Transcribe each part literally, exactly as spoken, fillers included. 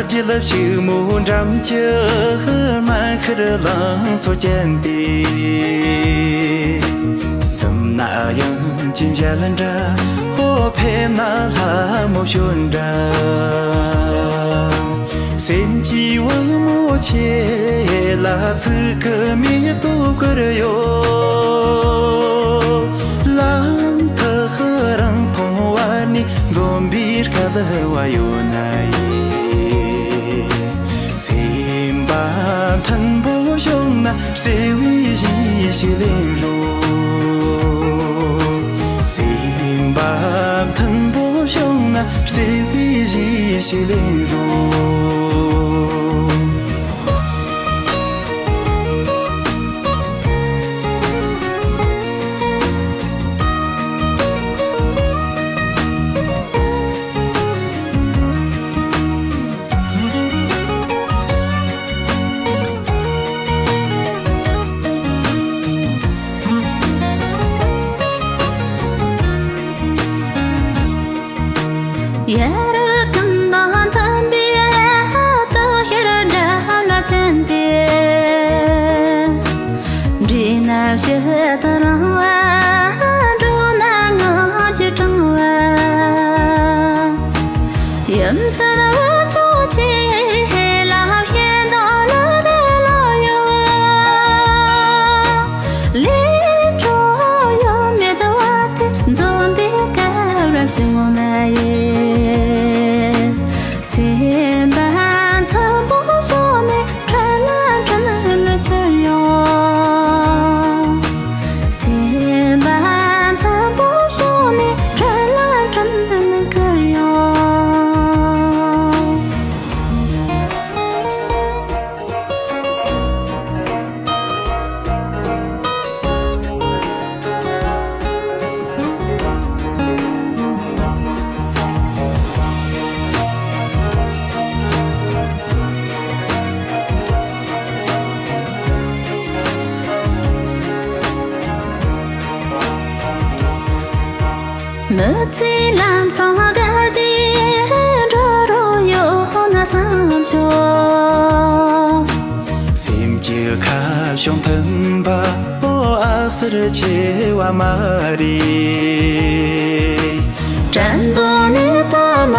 རྒྱལ་ཕྱུག་མོ་འགྲམ་གྱི་སྨན་ཤར་ལང་ཚོ་ཅན་ཏེ། འཛུམ་ན་དབྱངས་ཀྱི་འཇའ་འདྲ། ཨོ་ཕེབས་ན་ལྷ་མོ་བྱོན་འདྲ། སེམས་ཀྱི་བུ་མོ་ཁྱེད་ལ་ཚིག་གི་མེ་ཏོག་བཀུར་ཡོད། ལམ་ཐག་རིང་ཐུང་བར་ནས་འཛོམས་པའི་སྐལ་བ་ཡོད་ན་ཡིན། སེམས་པ་མཐུན་པོ་བྱུང་ན་བརྩེ་བའི་གཞས་ཤིག་ལེན་རོགས། སེམས་པ་མཐུན་པོ་བྱུང་ན་བརྩེ་བའི་གཞས་ཤིག་ལེན་རོགས། ཡར་ཀུན་དང་མཐུན་པའི་སྟག་ཤར་འགྲམ་ལ་ཕྱིན་ཏེ། འདྲིས་ན་ཕྱི་དུ་རིང་བ། འགྲོ་ན་ངང་གིས་གྲང་བ། ཡུམ་ཐུར་བུ་ཆུང་ཆེ་ལ་ཕྱིན་དང་ལ་རེ་ལ་ཡོད། ལས་འཕྲོ་ཡོད་མེད་བར་དུ་འཛོམས་པའི་སྐལ་བ་བྱུང་ན་ཡིན། སེམས་པ་མཐུན་པོ་བྱུང་ནས་འཕྲིན་ལས་འཕྲིན་ལས་ཁུར་ཡོང་། སེམས་པ་མཐུན་པོ་བྱུང་ནས་འཕྲིན་ལས་འཕྲིན་ལས་ཁུར་ཡོང་། མི་ཚེའི་ལམ་སྟོན་དགའ་བདེ་འགྲོ་རོགས་ཡོད་ན་བསམ་ཤོག་སེམས་ཀྱི་ཁ་བྱང་མཐུན་པ་པོ་ཨ་ཟེར་ཆེ་བ་མ་རེད། དྲན་པ་མེད་པ་མ་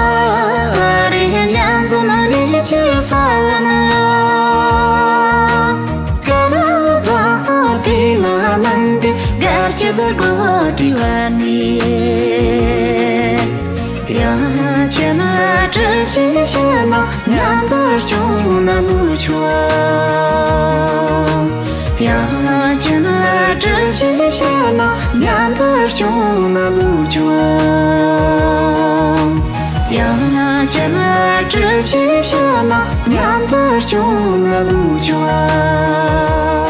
རེད། འཇམ་འཛོམས་ནས་ཅི་ཟ་བ་ན། སྐལ་བཟང་དེ་ལ་མིན་ཏེ་དགའ་སྐྱིད་དགོད་བྲིས་པ་ནི། ཡང་ཁྱེད་ལ་སྒྲུབ་བྱེད་བྱས་ན་མཉམ་དུ་སྐྱོང་ན་ལོས་ཆོག་ཡང་ཁྱེད་ལ་སྒྲུབ་བྱེད་བྱས་ན་མཉམ་དུ་སྐྱོང་ན་ལོས་ཆོག་ཡང་ཁྱེད་ལ་སྒྲུབ་བྱེད་བྱས་ན་མཉམ་དུ་སྐྱོང་ན་ལོས་ཆོག